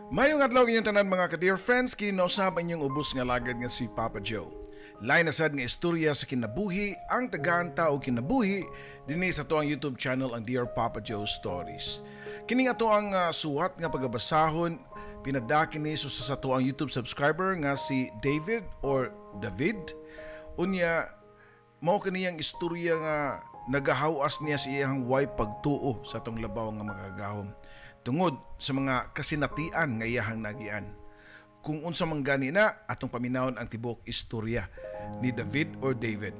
Mayong adlaw inyong tanan, mga ka-dear friends, kini usab ang inyong ubos nga lagad nga si Papa Joe. Lain na sad nga istorya sa kinabuhi ang tagaan ta og kinabuhi dinhi sa atoang YouTube channel, ang Dear Papa Joe Stories. Kini nga atoang suwat nga pagabasahon, pinadaki ni sa atoang YouTube subscriber nga si David or David. Unya mao kaniyang istorya nga nagahawas niya sa iyang way pagtuo sa atong labaw nga makagagahom tungod sa mga kasinatian nga iyahang nagian. Kung unsa man gani na, atong paminawon ang tibuok istorya ni David or David.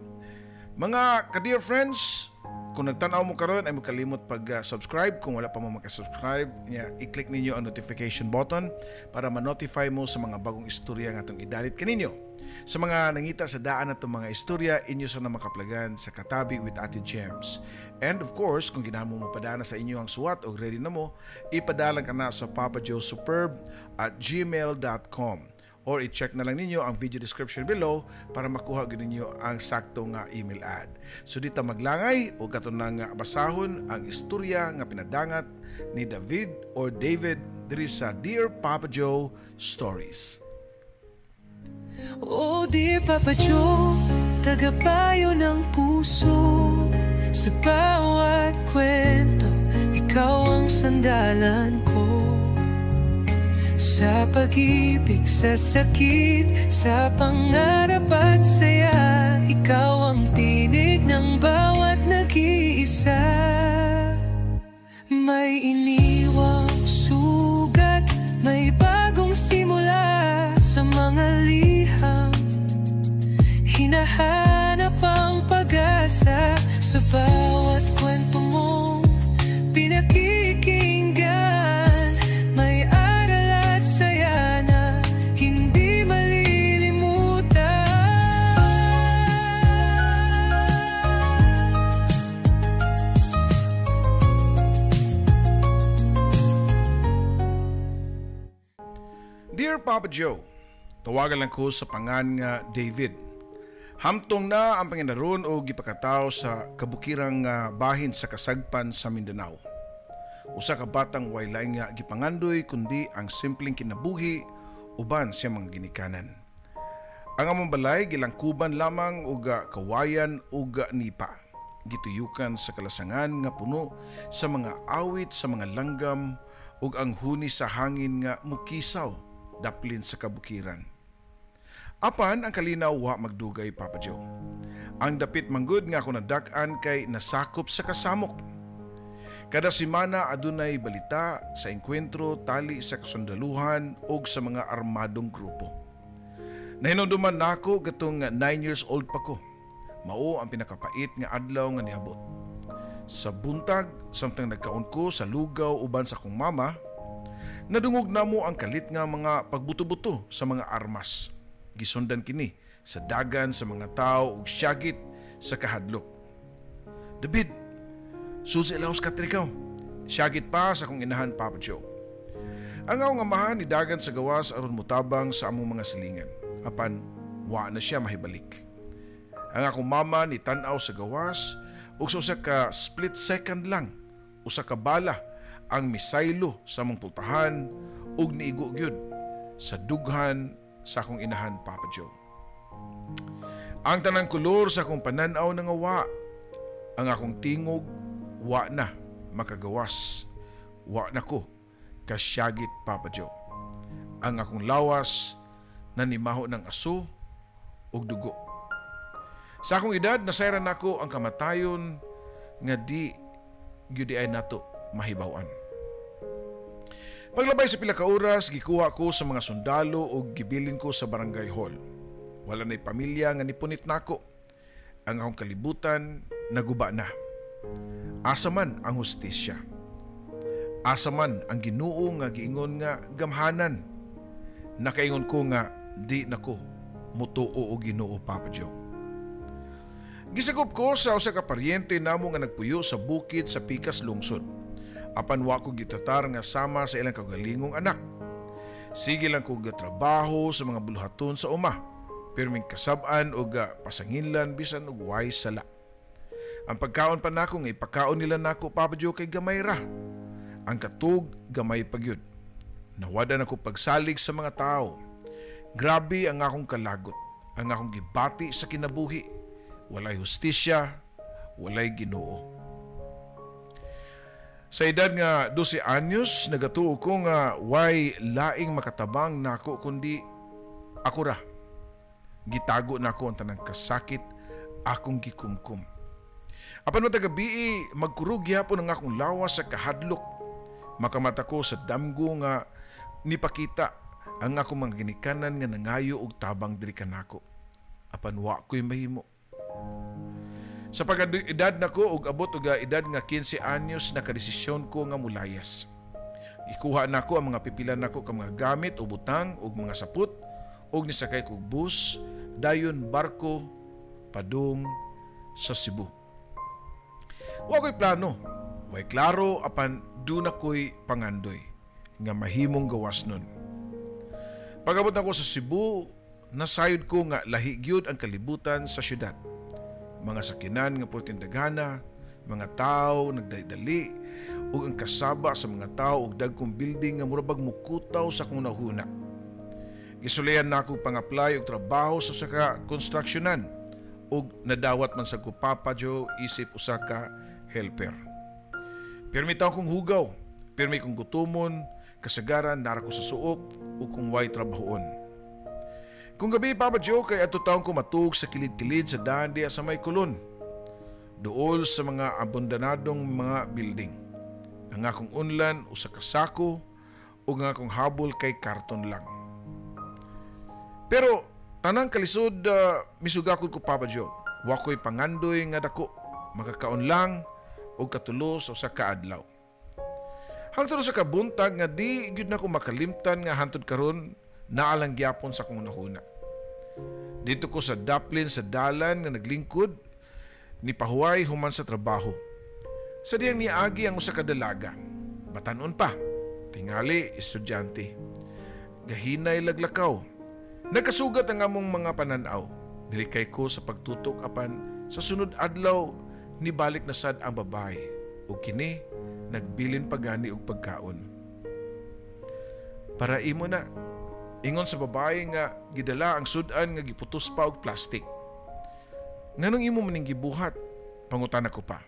Mga ka-dear friends, kung nagtan-aw mo karon ay mokalimot pag-subscribe. Kung wala pa mo maka-subscribe, nya i-click ninyo ang notification button para ma-notify mo sa mga bagong istorya nga atong idalit kaninyo. Sa mga nangita sa daan natong mga istorya, inyo sana makaplagan sa Katabi with Ate Gems. And of course, kung ginahan mo mapadana sa inyo ang suwat o ready na mo, ipadalang ka na sa papajoesuperb@gmail.com or i-check na lang ninyo ang video description below para makuha gyud ninyo ang sakto nga email ad. So dita maglangay o kato nang basahon ang istorya nga pinadangat ni David or David diri sa Dear Papa Joe Stories. Oh dear Papa Joe, tagapayo ng puso. Sa bawat kwento, ikaw ang sandalan ko. Sa pag-ibig, sa sakit, sa pangarap at saya, ikaw ang tinig ng bawat nag-iisa. May iniwang sugat, may bagong simula. Sa mga liham, hinahanap ang pag-asa. Sa bawat kwento mong pinakikinggan, may aral at saya na hindi malilimutan. Dear Papa Joe, tawagan lang ko sa pangan nga David. Hamtong na ang panginaron o gipakataw sa kabukirang bahin sa Kasagpan sa Mindanao. Usa ka batang way laing nga gipangandoy kundi ang simpleng kinabuhi uban siya mga ginikanan. Ang among balay gilangkuban lamang og kawayan ug nipa. Gituyukan sa kalasangan nga puno sa mga awit sa mga langgam ug ang huni sa hangin nga mukisaw daplin sa kabukiran. Apan ang kalinaw wa magdugay, Papa Joe. Ang dapit manggod nga ako nadak-an kay nasakop sa kasamok. Kada semana adunay balita sa engkwentro tali sa kasundaluhan og sa mga armadong grupo. Nahinumduman nako katong 9 years old pa ko. Mao ang pinakapait nga adlaw nga niabot. Sa buntag, samtang nagkaon ko sa lugaw uban sa akong mama, nadungog namo ang kalit nga mga pagbuto-buto sa mga armas. Gisundan kini sa dagan sa mga tao ug syagit sa kahadlok. "David, susi laos ka trikaw." Syagit pa sa akong inahan, Papa Joe. Ang akong amahan ni dagan sa gawas aron mutabang sa among mga silingan. Apan wa na siya mahibalik. Ang akong mama ni tan-aw sa gawas ug sa usa ka split second lang, usa ka bala ang misaylo sa among pultahan ug niigo gyud sa dughan sa akong inahan, Papa Joe. Ang tanang kolor sa akong pananaw nangawa. Ang akong tingog wa na makagawas. Wa na ko kasyagit, Papa Joe. Ang akong lawas nanimaho ng aso ug dugo. Sa akong edad, nasayran nako ang kamatayon nga di gyud ay nato mahibaw-an. Paglabay sa pila ka oras, gikuha ko sa mga sundalo ug gibilin ko sa barangay hall. Wala na'y pamilya nga nipunit nako. Ang akong kalibutan naguba na. Asa man ang hustisya? Asa man ang Ginoo nga giingon nga gamhanan? Nakaingon ko nga di nako mutuo og Ginoo, Papa Joe. Gisakop ko sa usa ka paryente namo nga nagpuyo sa bukid sa Pikas lungsod. Apan wa ko gitatar nga sama sa ilang kaugalingong anak. Sige lang ko gatrabaho sa mga buluhaton sa uma. Pirming kasab-an og pasanginlan bisan og way sala. Ang pagkaon pa nako nga ipakaon nila nako, Papa Joe, kay gamay ra. Ang katug gamay pa gyud. Nawad-an ako pagsalig sa mga tao. Grabe ang akong kalagot, ang akong gibati sa kinabuhi. Walay hustisya, walay Ginoo. Sa edad nga 12 anyos, nagatuo ko nga way laing makatabang nako kundi ako ra. Gitago nako ang tanang kasakit akong gikumkum. Apan matag gabii, magkurog gyapon ang akong lawas sa kahadlok. Makamata ko sa damgo nga nipakita ang akong mga ginikanan nga nangayo og tabang diri kanako. Apan wa ko'y mahimo. Sa pagka-edad nako og abot og edad nga 15 anyos, nakadesisyon ko nga mulayas. Ikuha nako ang mga pipilan nako ka mga gamit o butang og mga sapot og nisakay kog bus dayon barko padung sa Cebu. Wa ko'y plano, way klaro, apan duna ko'y pangandoy nga mahimong gawas nun. Pag-abot nako sa Cebu, nasayod ko nga lahi gyud ang kalibutan sa syudad. Mga sakinan nga purting daghana, mga tao nagdali-dali, ug ang kasaba sa mga tao ug dagkong building nga mura bag mukutaw sa akong nahuna. Gisulian nako pang-apply og trabaho sa usa ka constructionan ug nadawat man sa ko, Papa Joe, isip usa ka helper. Pirmi taw kong hugaw, pirmi kong gutumon, kasagaran nara ko sa suok ug kung way trabahoon. Kung gabi, Papa Joe, kay ato taon ko matug sa kilid-kilid sa daan diya sa may Colon. Duol sa mga abandonadong mga building. Ang akong unlan usa ka sako ug ang akong habol kay karton lang. Pero tanang kalisod, misugakod ko, Papa Joe. Wa ko'y pangandoy nga dako. Makakaon lang og katulo sa usa ka adlaw. Hangtod sa kabuntag nga di gyud nako makalimtan nga hantod karon naalang gyapon sa akong nahuna. Dito ko sa daplin sa dalan nga naglingkod ni pahuway human sa trabaho. Sa diyang niagi ang usa ka dalaga. Batanon pa, tingali estudyante. Gahinay laglakaw. Nagkasugat ang among mga pananaw. Nilikay ko sa pagtutok, apan sa sunod adlaw nibalik na sad ang babae ug kini nagbilin pa gani og pagkaon. "Para imo na," ingon sa babae nga gidala ang sudan nga giputos pa og plastic. "Nganong imo maning gibuhat?" pangutana ko pa.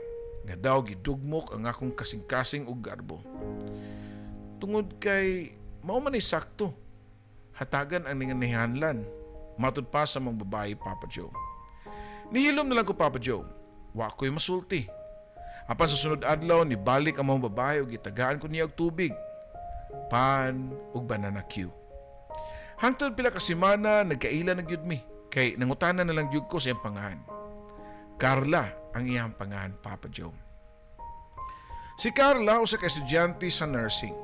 Nga daw gidugmok ang akong kasing-kasing og garbo. "Tungod kay mao man ay sakto. Hatagan ang ninganihanlan," matud pa sa mga babae, Papa Joe. Nihilom na lang ko, Papa Joe. Wa ko'y masulti. Apan sa sunod adlaw, nibalik ang mga babae ug gitagaan ko niya og tubig, pan ug banana cue. Hangtod pila ka semana, nagkaila na gyud mi. Kay nangutana na lang gyud ko sa iyang pangalan. Carla ang iyang pangalan, Papa Joe. Si Carla usa ka estudyante sa nursing.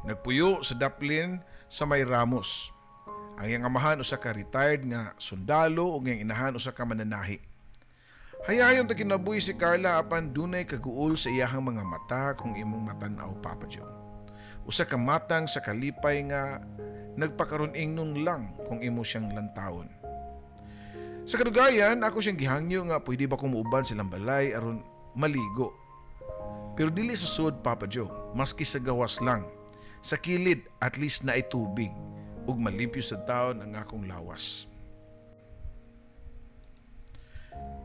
Nagpuyo sa Daplin sa may Ramos. Ang iyang amahan usa ka retired nga sundalo ug iyang inahan usa ka mananahi. Hayayon ta kinabuhi si Carla, apan dunay kaguol sa iyahang mga mata kung imong matan-aw, Papa Joe. Usa ka matang sa kalipay nga nagpakaron ingnon lang kung imo siyang lantawon. Sa kadugayan, ako siyang gihangyo nga pwede ba kong muuban silang balay aron maligo. Pero dili sa sud, Papa Joe, maski sa gawas lang. Sa kilid, at least naay tubig ug malimpyo sa taon ang akong lawas.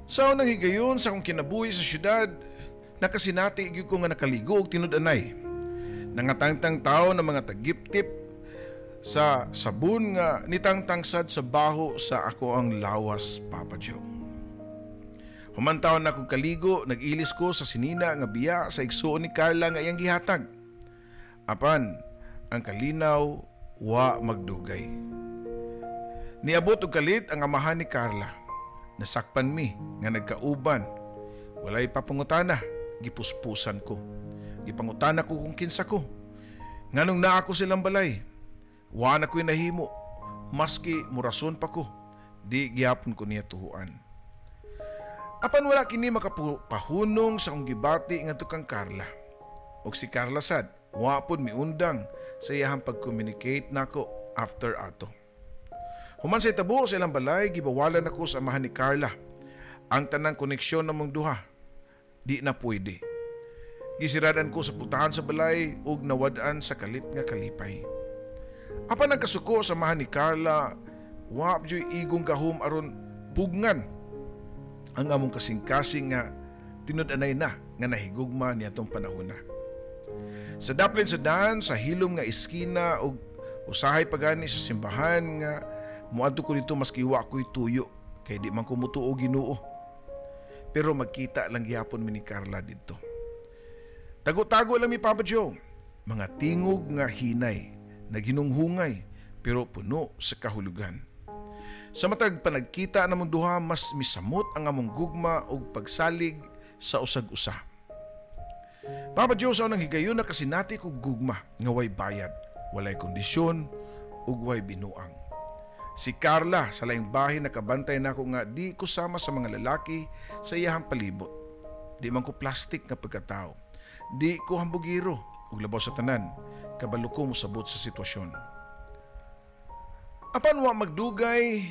Sa unang higayon sa akong kinabuhi sa syudad, nakasinati gyud ko nga nakaligo og tinud-anay. Nangatangtang tao ng mga tagiptip sa sabon nga nitangtangsad sa baho sa ako ang lawas, Papa Joe. Human taon na akong kaligo, nag-ilis ko sa sinina nga biya sa igsuon ni Carla nga iyang gihatag. Apan, ang kalinaw wa magdugay. Niabot og kalit ang amahan ni Carla. Nasakpan mi nga nagkauban. Walay papangutana, gipuspusan ko. Gipangutana ko kung kinsa ko. Nganong naa ko silang balay. Wa na ko'y nahimo, maski murason pa ko, di gihapon ko niya tuhuan. Apan wala kini makapahunong sa akong gibati ngadto kang Carla. Og si Carla sad, wa pod miundang sa iyahang pag-communicate nako after ato. Human sa itabo sa ilang balay, gibawalan ako sa amahan ni Carla. Ang tanang koneksyon namong duha, di na pwede. Gisiradan ko sa putahan sa balay ug nawad-an sa kalit nga kalipay. Apan ang kasuko sa amahan ni Carla, wa juy igong gahom aron pugngan ang among kasing-kasing nga tinud-anay na nga nahigugma niadtong panahona. Sa daplin sa daan, sa hilom nga iskina og usahay pagani sa simbahan nga muadto ko dito maski wa ko'y tuyo kay di man ko mutuo Ginoo. Pero magkita lang gihapon mi ni Carla didto. Tago-tago lang mi, Papa Joe. Mga tingog nga hinay, naghinunghungay, pero puno sa kahulugan. Sa matag panagkita namong duha, mas misamot ang among gugma ug pagsalig sa usag-usa. Papa Joe, sa unang higayon nakasinati kog gugma nga way bayad, walay kondisyon ug way binuang. Si Carla sa laing bahin nakabantay nako nga di ko sama sa mga lalaki sa iyahang palibot. Di man ko plastic nga pagkatao. Di ko hambugiro ug labaw sa tanan, kabalo ko mosabot sa sitwasyon. Apan wa magdugay,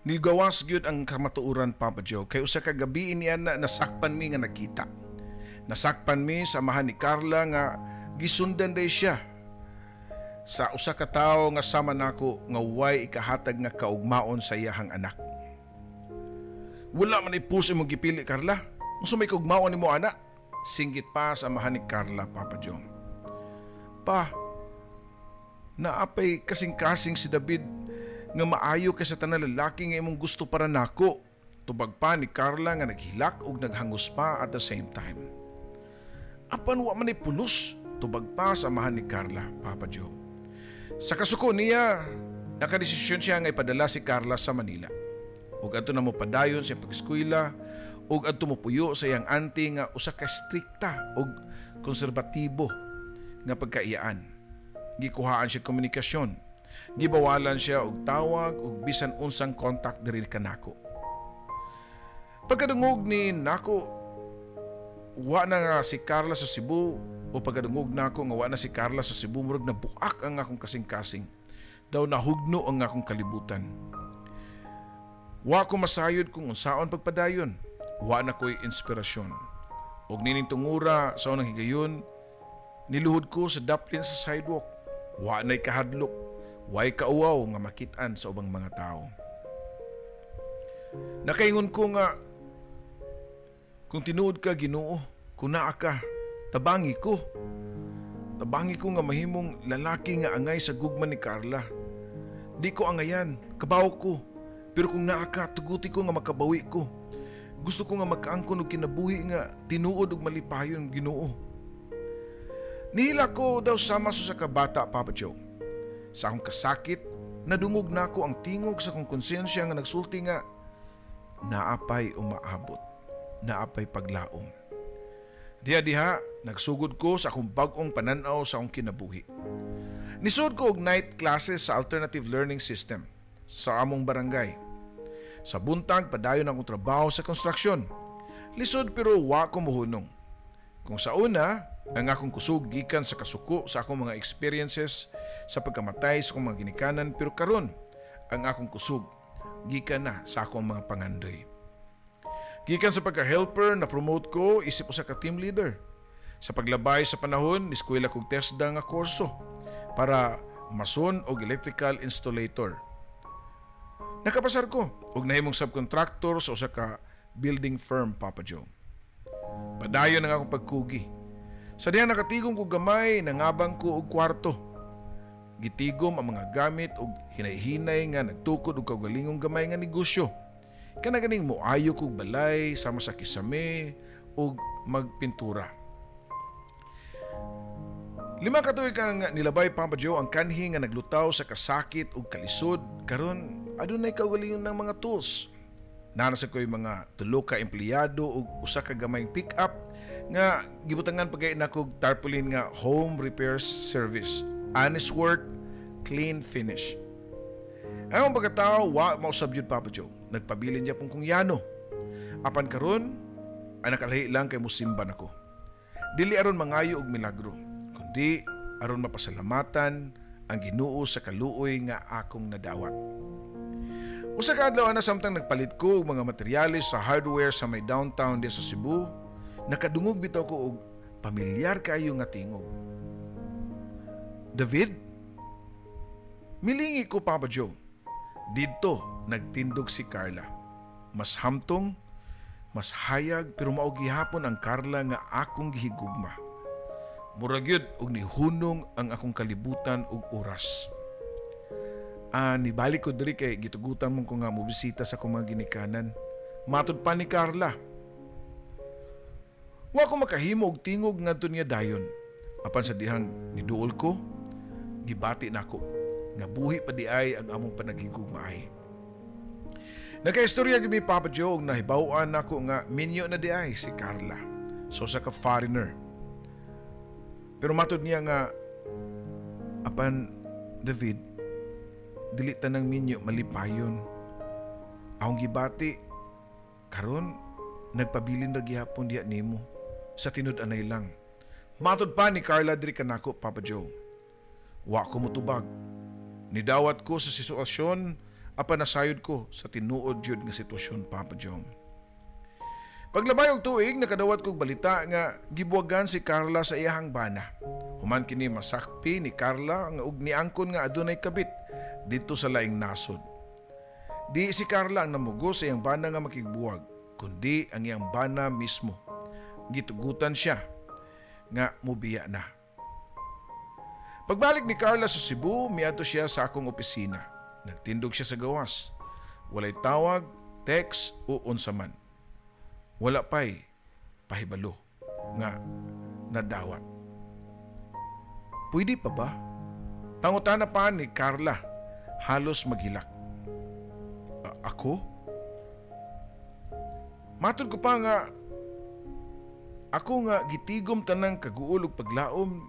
nigawas gyud ang kamatuoran, Papa Joe, kay usa ka gabi niya na nasakpan mi nga nagkita. Nasakpan mi sa amahan ni Carla nga gisundan day siya sa usa ka tawo nga sama nako nga way ikahatag nga kaugmaon sa iyahang anak. "Wala man ipus imong gipili, Carla. Unsa may kaugmaon nimo ana?" singgit pa sa amahan ni Carla, Papa Joe. "Pa, naapay kasing-kasing si David nga maayo kaysa tanan lalaki nga imong gusto para nako," tubag pa ni Carla nga naghilak ug naghangos pa at the same time. "Apan wa man pulos," tubag pa sa amahan ni Carla, Papa Joe. Sa kasuko niya, nakadesisyon siya nga ipadala si Carla sa Manila. Ug adto na mo padayon sa pag-eskwela ug adto mo puyo sa iyang auntie nga usa ka strikta ug konserbatibo nga pagkaiyaan. Gikuhaan siya komunikasyon. Gibawalan siya og tawag ug bisan unsang contact diri kanako. Pagkadungog ni nako wa na nga si Carla sa Cebu o pagkadungog nako nga wa na si Carla sa Cebu, murag nabuak ang akong kasing-kasing. Daw nahugno ang akong kalibutan. Wa ko masayod kung unsaon pagpadayon. Wa na ko'y inspirasyon. Og nining tungura, sa unang higayon, niluhod ko sa daplin sa sidewalk. Wa na'y kahadlok, way kauwaw nga makitaan sa ubang mga tao. Nakaingon ko nga, "Kung tinuod ka, Ginoo, kung naa ka, tabangi ko. Tabangi ko nga mahimong lalaki nga angay sa gugma ni Carla. Di ko angayan, kabaw ko. Pero kung naa ka, tuguti ko nga makabawi ko. Gusto ko nga makaangkon og kinabuhi nga tinuod ug malipayon, Ginoo." Nihilak ko daw sama sa kabata, Papa Joe. Sa akong kasakit, nadungog nako ang tingog sa akong konsensya nga nagsulti nga naapay umaabot, naapay paglaom. Diha diha, nagsugod ko sa akong bag-ong pananaw sa akong kinabuhi. Nisud ko og night classes sa alternative learning system sa among barangay. Sa buntag, padayon akong trabaho sa construction. Lisod pero wa ko muhunong. Kung sa una, ang akong kusog gikan sa kasuko sa akong mga experiences sa pagkamatay sa akong mga ginikanan, pero karon ang akong kusog gikan na sa akong mga pangandoy. Gikan sa pagka-helper, na-promote ko isip usa ka team leader. Sa paglabay sa panahon, niskwela kog TESDA nga kurso para mason og electrical installator. Nakapasar ko og nahimong subcontractor sa usa ka building firm, Papa Joe. Padayon ang akong pagkugi. Sa diha nakatigom ko gamay, nangabang ko og kwarto. Gitigom ang mga gamit og hinay-hinay nga nagtukod og kaugalingong gamay nga negosyo. Kana ganing moayo kog balay sama sa kisame ug magpintura. 5 ka tuig kang nilabay, Papa Joe, ang kanhi nga naglutaw sa kasakit ug kalisod karon adunay kaugalingon ng mga tools. Naa na ko'y mga tulo ka empleyado ug usa ka gamayng pick-up nga gibutangan pagay nako tarpaulin nga "Home Repairs Service. Honest work, clean finish." Ang pagkatao wa mausab jud, Papa Joe. Nagpabilin gyapon kong yano. Apan karon ang nakalahi lang kay musimba nako. Dili aron mangayo og milagro, kundi aron mapasalamatan ang Ginoo sa kaluoy nga akong nadawat. Usa ka adlaw ana, samtang nagpalit ko og mga materyales sa hardware sa may downtown di sa Cebu, nakadungog bitaw ko og pamilyar kaayo nga tingog. "David?" Milingi ko, Papa Joe. Didto nagtindog si Carla. Mas hamtong, mas hayag, pero mao gihapon ang Carla nga akong gihigugma. Murag gyud og nihunong ang akong kalibutan ug oras. Nibalik ko diri kay gitugutan mo ko nga mobisita sa akong mga ginikanan. Matod pa ni Carla. Wa ko makahimo og tingog ngadto niya dayon. Apan sa dihang niduol ko, gibati nako nga buhi pa di ay ang among panaghigugmaay. Nakaistorya gyud mi, Papa Joe, og nahibaw-an nako nga minyo na di ay si Carla. So sa ka foreigner. Pero matod niya nga, "Apan David, dili tanang minyo malipayon." Akong gibati, "Karon nagpabilin ra gihapon diha nimo sa tinud-anay lang." Matod pa ni Carla diri kanako, Papa Joe. Wa ko motubag. Nidawat ko sa sitwasyon, apan nasayod ko sa tinuod jud nga sitwasyon, Papa Joe. Paglabay og tuig, nakadawat kog balita nga gibuwagan si Carla sa iyahang bana. Human kini, masakpi ni Carla nga og niangkon nga adunay kabit didto sa laing nasod. Di si Carla ang namugos sa iyang bana nga makigbuwag, kundi ang iyang bana mismo. Gitugutan siya nga mubiya na. Pagbalik ni Carla sa Cebu, miadto siya sa akong opisina. Nagtindog siya sa gawas. Walay tawag, text o unsa man. Wala pa'y pahibalo nga nadawat. "Pwede pa ba?" Pangutana pa ni Carla, halos maghilak. "Ako?" Matod ko pa nga ako nga gitigom tanang kaguol ug paglaom,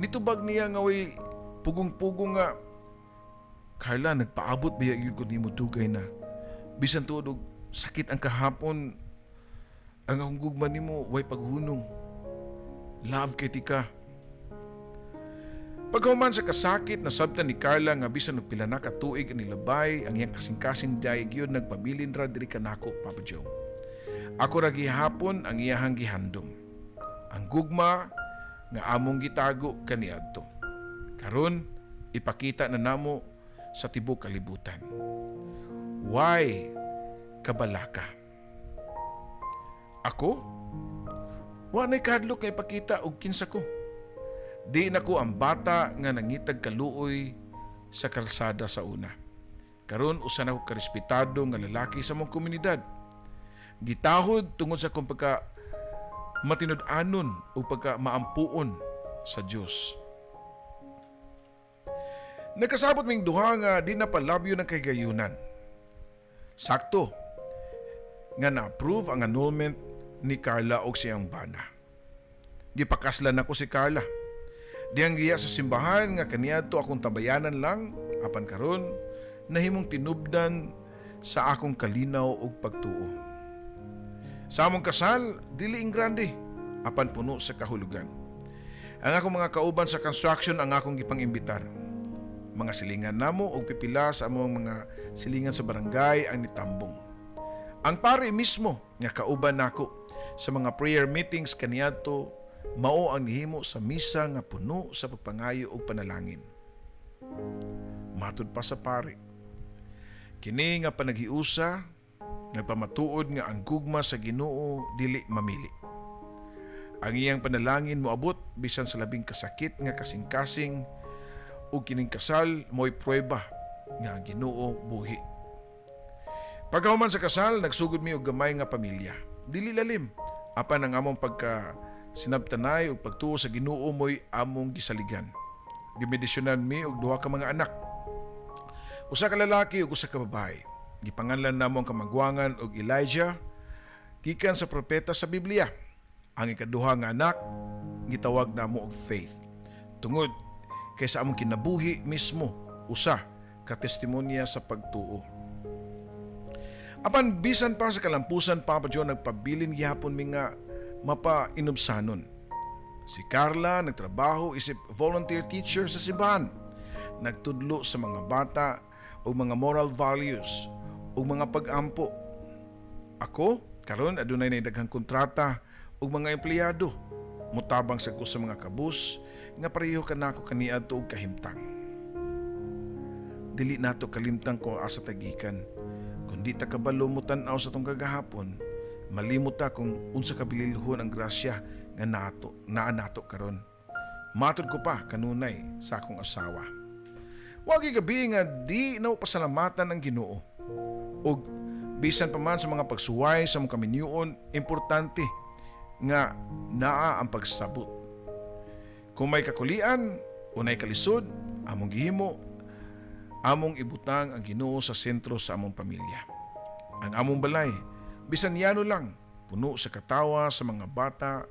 nitubag niya nga way pugong-pugong nga, "Carla, nagpaabot biya gyud ko nimo dugay na. Bisan tuod og sakit ang kahapon, ang akong gugma nimo way paghunong. Love kay tika." Pagkahuman sa kasakit, nasabtan ni Carla nga bisan og pila na ka tuig ang nilabay, ang iyang kasing-kasing diay gyud nagpabilin ra diri kanako, Papa Joe. Ako ra gihapon ang iyahang gihandom. Ang gugma nga among gitago kaniadto, karon ipakita na namo sa tibok kalibutan. Why kabalaka? Ako? Wa na'y kahadlok nga ipakita og kinsa ko. Di na ko ang bata nga nangitag kaluoy sa kalsada sa una. Karon usa na ko karespetado nga lalaki sa among komunidad. Gitahod tungod sa akong pagka matinud-anon o pagka maampuon sa Dios. Nagkasabot ming duha nga di na palabyo ng kahigayunan. Sakto nga na-approve ang annulment ni Carla og siyang bana. Gipakaslan nako si Carla. Diyang giya sa simbahan nga kaniadto akong tambayanan lang, apan karon nahimong tinubdan sa akong kalinaw ug pagtuo. Sa among kasal, dili grande, apan puno sa kahulugan. Ang akong mga kauban sa construction ang akong gipang-imbitar. Mga silingan namo og pipila sa among mga silingan sa barangay ang nitambong. Ang pare mismo nga kauban nako sa mga prayer meetings kaniadto mao ang nihimo sa misa nga puno sa pagpangayo ug panalangin. Matud pa sa pare, kini nga panaghiusa nagpamatuod nga ang gugma sa Ginoo dili mamili. Ang iyang panalangin moabot bisan sa labing kasakit nga kasing-kasing, ug kining kasal mo'y pruweba nga ang Ginoo buhi. Pagkahuman sa kasal, nagsugod mi og gamay nga pamilya. Dili lalim, apan ang among pagka sinabtanay ug pagtuo sa Ginoo mo'y among gisaligan. Gibendisyonan mi og duha ka mga anak. Usa ka lalaki ug usa ka babae. Gipanganlan namo ang kamagwangan og Elijah gikan sa propeta sa Biblia. Ang ikaduha nga anak gitawag namo og Faith, tungod kay sa among kinabuhi mismo usa ka testimonya sa pagtuo. Apan bisan pa sa kalampusan, Papa Joe, nagpabilin gihapon mi nga mapainubsanon. Si Carla nagtrabaho isip volunteer teacher sa simbahan. Nagtudlo sa mga bata og mga moral values ug mga pag-ampo. Ako, karon adunay na daghang kontrata ug mga empleyado. Mutabang sa ko sa mga kabus nga pareho kanako kaniadto og kahimtang. Dili nato kalimtan kung asa ta gikan. Kung di ta kabalo mo tan-aw sa atong kagahapon, malimot ta kung unsa ka bililhon ang grasya nga nato, naa nato karon. Matod ko pa kanunay sa akong asawa. Wagi gabi nga di na pasalamatan ang Ginoo. Og bisan pa man sa mga pagsuway sa mga kaminyuon, importante nga naa ang pagsabot. Kung may kakulian, unay kalisod, among gihimo, among ibutang ang Ginoo sa sentro sa among pamilya. Ang among balay, bisan yano lang, puno sa katawa sa mga bata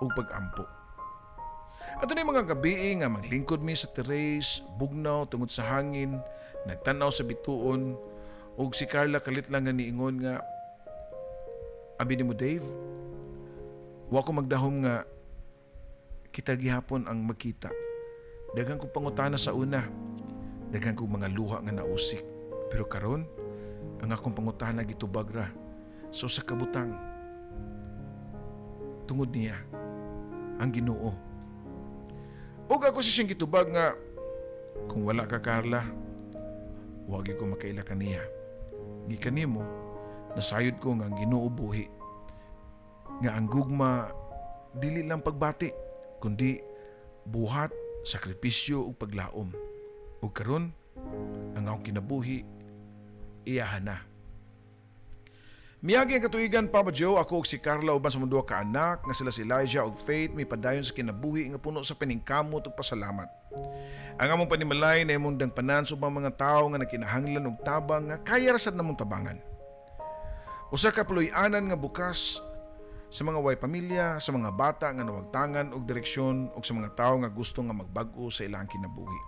ug pag-ampo. Adunay mga gabi nga maglingkod mi sa terrace, bugnaw tungod sa hangin, nagtan-aw sa bituon, ug si Carla kalit lang nga niingon nga, "Abi nimo Dave, wa ko magdahom nga kita gihapon ang magkita. Daghan kong pangutana sa una, daghan kong mga luha nga nausik. Pero karon, ang akong pangutana gitubag ra. So sa kabutang, tungod niya, ang Ginoo." Ug ako si siyang gitubag nga, "Kung wala ka Carla, wagi ko makaila kaniya. Gikan nimo, nasayod ko nga ang Ginoo buhi. Nga ang gugma dili lang pagbati, kundi buhat, sakripisyo ug paglaom. Ug karon, ang akong kinabuhi, iyahan na." Miagi ang katuigan, Papa Joe, ako ug si Carla uban sa among duha ka anak nga sila si Elijah ug Faith may padayon sa kinabuhi nga puno sa paningkamot ug pasalamat. Ang among panimalay na imong dangpanan sa ubang mga tawo nga nagkinahanglan og tabang nga kaya ra sad namong tabangan. Usa ka puloy-anan nga bukas sa mga way pamilya, sa mga bata nga nawagtangan og direksyon ug sa mga tawo nga gusto nga magbag-o sa ilang kinabuhi.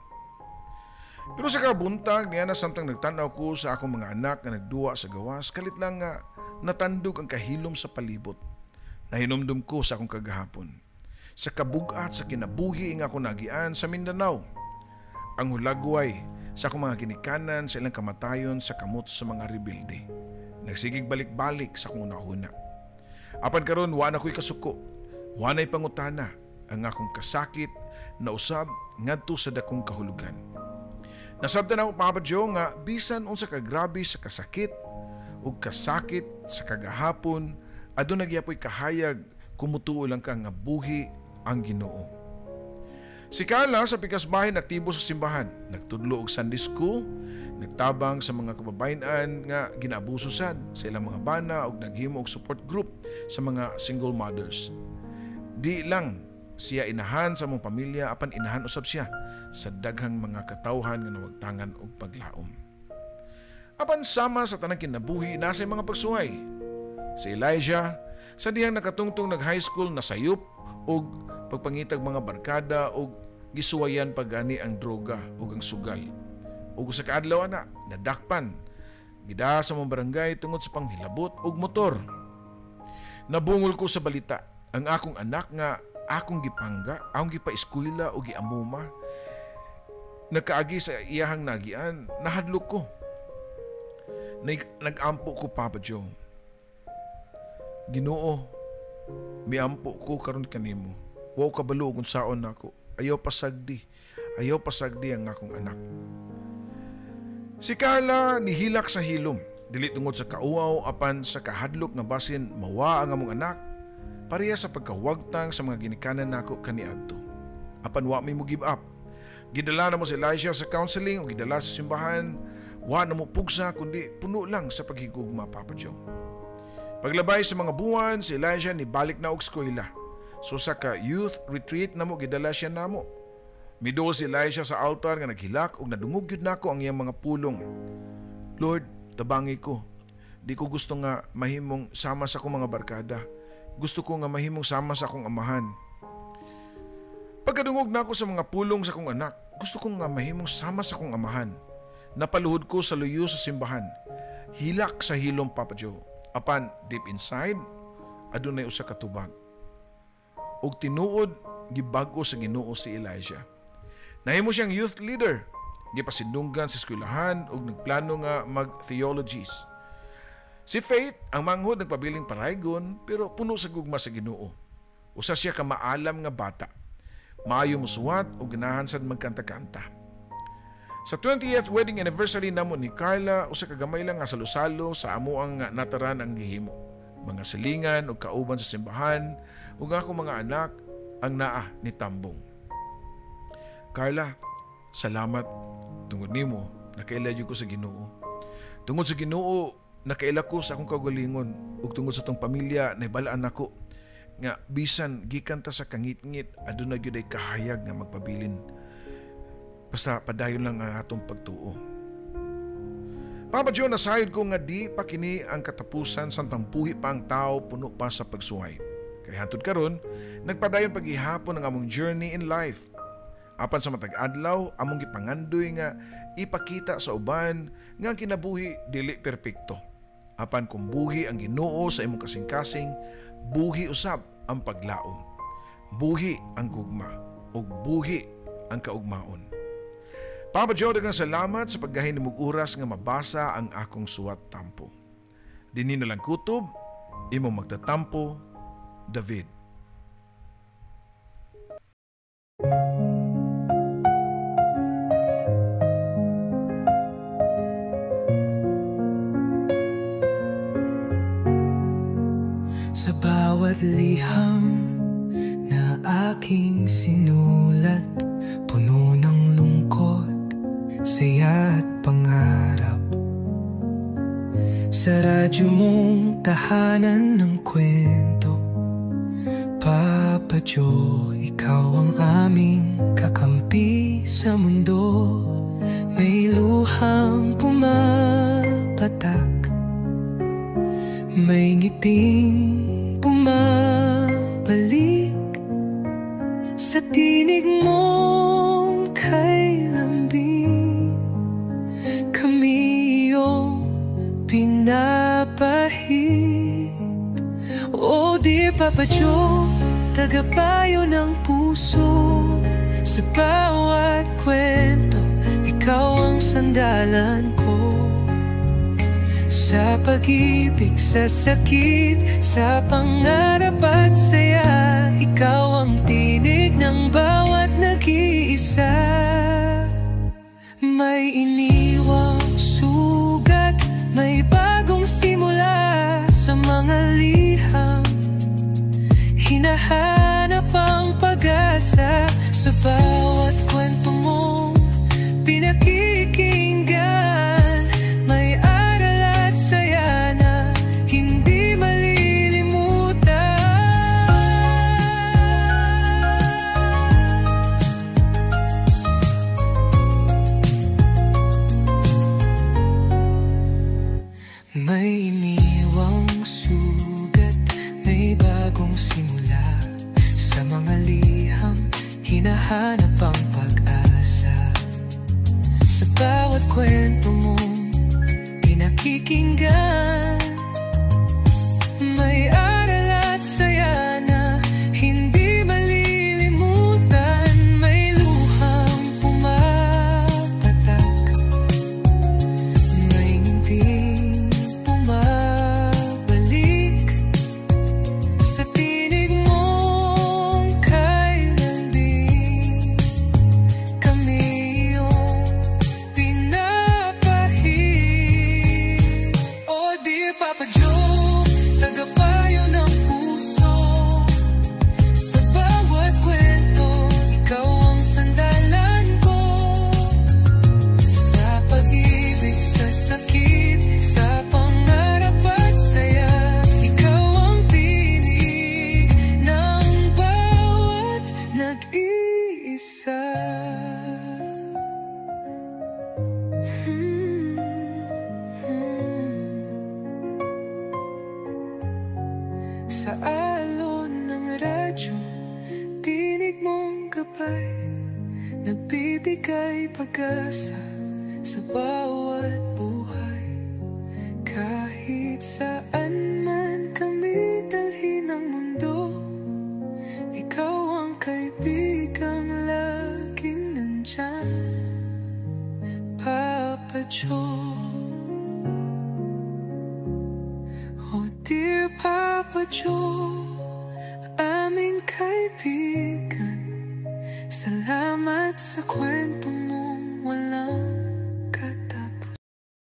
Pero sa kabuntag niya na samtang nagtan-aw ko sa akong mga anak nga nagduwa sa gawas, kalit lang nga natandog ang kahilom sa palibot. Nahinumdum ko sa akong kagahapon. Sa kabugat sa kinabuhi nga ako nagian sa Mindanao. Ang hulagway sa akong mga ginikanan sa ilang kamatayon sa kamot sa mga rebelde. Nagsigig balik-balik sa akong una-una. Apan karon wa na ko'y kasuko, wa na'y pangutana ang akong kasakit na usab ngadto sa dakong kahulugan. Nasabtan ako, Papa Joe, nga bisan unsa ka grabe sa kasakit ug kasakit sa kagahapon, aduna gyapoy kahayag kumutuo lang ka nga buhi ang Ginoo. Si Carla sa pikas bahin aktibo sa simbahan, nagtudlo og Sunday school, nagtabang sa mga kababayen-an nga ginaabuso sad sa ilang mga bana ug naghimo og support group sa mga single mothers. Di lang siya inahan sa among pamilya apan inahan usab siya sa daghang mga katawhan nga nawagtangan og paglaom. Apan sama sa tanang kinabuhi nasa mga pagsuway. Si Elijah sa dihang nakatungtong nag high school na sayop og pagpangitag mga barkada og gisuwayan pagani ang droga ug ang sugal. Ug sa kaadlaw ana nadakpan gida sa mong barangay tungod sa panghilabot og motor. Nabungol ko sa balita ang akong anak nga akong gipangga, akong gipaeskwela o giamuma, nakaagi sa iyahang nagian, nahadlok ko. Nag-ampo ko, Papa Joe. Ginoo, miampo ko karon kanimo. Wa kabalo kung saon nako. Ayaw pasagdi. Ayaw pasagdi ang akong anak. Si Carla nihilak sa hilom. Dili tungod sa kauaw apan sa kahadlok nga basin mawa ang among anak. Pareha sa pagkawagtang sa mga ginikanan nako kaniadto. Apan wa mi mo give up. Gidala na mo si Elijah sa counseling o gidala sa simbahan. Wa na mo pugsa kundi puno lang sa paghigugma, Papa Joe. Paglabay sa mga buwan, si Elijah nibalik na og eskwela. So sa ka youth retreat na mo gidala siya namo. Miduol si Elijah sa altar nga naghilak og nadungog gyud nako ang iyang mga pulong. Lord, tabangi ko. Di ko gusto nga mahimong sama sa akong mga barkada. Gusto ko nga mahimong sama sa akong amahan. Pagkadungog nako sa mga pulong sa akong anak, gusto ko nga mahimong sama sa akong amahan. Napaluhod ko sa luyo sa simbahan. Hilak sa hilom, Papa Joe. Apan deep inside, adunay usa ka tubag. Ug tinuod gibag-o sa Ginoo si Elijah. Nahimo siyang youth leader. Gipasinunggan sa eskwelahan ug nagplano nga mag-theologies. Si Faith, ang manghod nagpabiling paraygon pero puno sa gugma sa Ginoo. Usa siya ka maalam nga bata. Maayo mosuwat ug ganahan sad magkanta-kanta. Sa 20th wedding anniversary namo ni Carla, usa ka gamay lang nga salo-salo sa amo ang nataran ang gihimo. Mga silingan ug kauban sa simbahan ug akong mga anak ang naa ni Tambong. Carla, salamat tungod nimo nakaila jud ko sa Ginoo. Tungod sa Ginoo nakaila ko sa akong kaugalingon ug tungod sa tong pamilya nahibalaan nako nga bisan gikan ta sa kangitngit aduna gyud ay kahayag nga magpabilin. Basta padayon lang ang atong pagtuo. Papa Joe, nasayod ko nga di pa kini ang katapusan samtang buhi pa ang tao puno pa sa pagsuway. Kay hantod karon, nagpadayon paghihapon ang among journey in life. Apan sa matag adlaw, among gipangandoy nga ipakita sa uban nga ang kinabuhi dili perpekto. Apan kung buhi ang Ginoo sa imong kasing-kasing, buhi usab ang paglaom. Buhi ang gugma ug buhi ang kaugmaon. Papa Joe, daghang salamat sa paggahin nimong oras nga mabasa ang akong suwat tampo. Dinhi na lang kutob, imong magtatampo, David. Sa bawat liham na aking sinulat, puno ng lungkot, saya at pangarap. Sa radyo mong tahanan ng kwento, Papa Joe, ikaw ang aming kakampi sa mundo. May luhang pumapatak, may ngiting bumabalik. Sa tinig mong kay lambing, kami iyong pinapahid. Oh dear Papa Joe, tagapayo ng puso. Sa bawat kwento, ikaw ang sandalan ko. Sa pag-ibig, sa sakit, sa pangarap at saya, ikaw ang tinig ng bawat nag-iisa. May iniwang sugat, may bagong simula. Sa mga liham, hinahanap ang pag-asa. Sa bawat kwento mong pinakikinggan, may aral at saya na hindi malilimutan. May iniwang sugat, may bagong simula. Sa mga liham, hinahanap ang pag-asa. Sa bawat kwento mong pinakikinggan, may aral at saya na hindi malilimutan. May luhang pumapatak, may ngiting bumabalik. Sa tinig mong kay lambing, kami iyong pinapahid. Oh dear Papa Joe, tagapayo ng puso. Sa bawat kwento, ikaw ang sandalan ko. Sa pag-ibig, sa sakit, sa pangarap at saya, ikaw ang tinig ng bawat nag-iisa. Sa alon ng radyo, tinig mong gabay, nagbibigay pag-asa sa bawat buhay. Kahit saan man kami dalhin ng mundo, ikaw ang kaibigang laging nandyan, Papa Joe. Oh dear Papa Joe, aming kaibigan, salamat sa kwento.